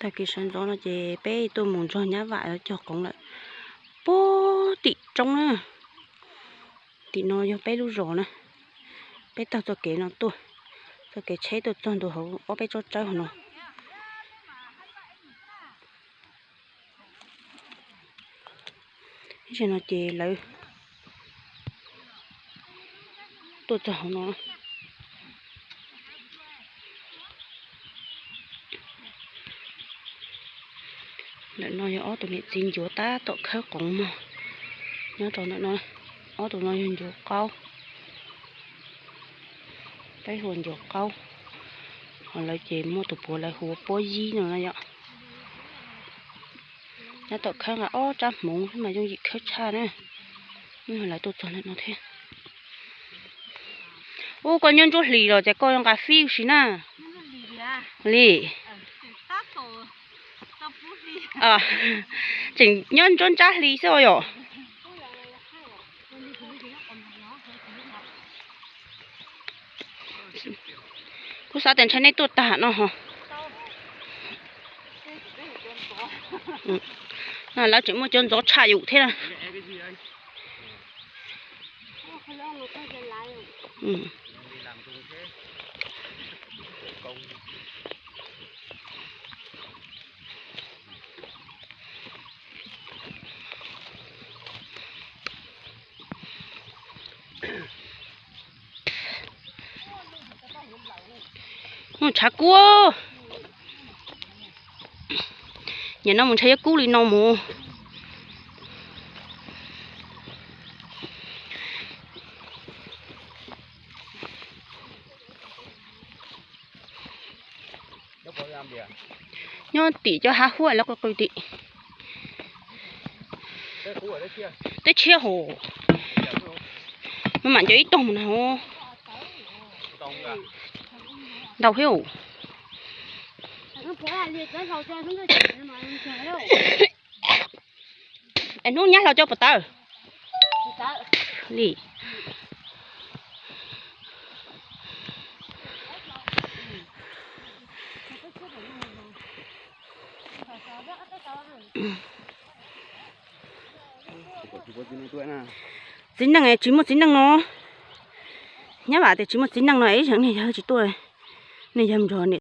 Tag kev sawv ntxov no ces peb tuaj mus nrog nyab Vam cog qoov lawm puag tim roob na. Tim no yog peb lub zos na. Peb taug txoj kev no tuaj, txoj kev tsheb tuaj txog ntua hauv ob peb tsob tsawb hauv no. Ib zaug no ces lawv tuaj txog hauv no. Ntawm no yog ob tug niam txiv ncuav tab tom khawb qoov mog. Nyob rau ntawm no, ob tug no yog ncuav qaub, peb hu ua ncuav qaub. Ho lawv ces muaj tus puav lawv hu ua Pob Yib no na yom. Tab tom khawb nqa ob rab hmoov mas yooj yim khawb tshaj na. Lawv tuaj txog ntawm no thiab. Ub, koj nyob Ntsuab Hlis los ces koj nqa fib ua si na. Li, tseem nyob Ntsuab Ntsab Hli xwb yom. Kuv xav tias ntshai nej tuaj tag no ho. Lawv tseem muaj cov ntxov tshaj yus thiab. Mus tshav kub. Nim no mus ntshav yuav kub li no mus. Nyob tim cov hav huab los qw qw tim. Teb tshiab hos. Maj mam nco ib tog mus na. Ntau thiab. Es hnub nyab hlau coj puas tawv li? Txiv neej es tsis muaj txiv neej no. Nyab Vam tias tsis muaj txiv neej no es ib zaug nej yawg tsis tuaj, nej yawg nrog niam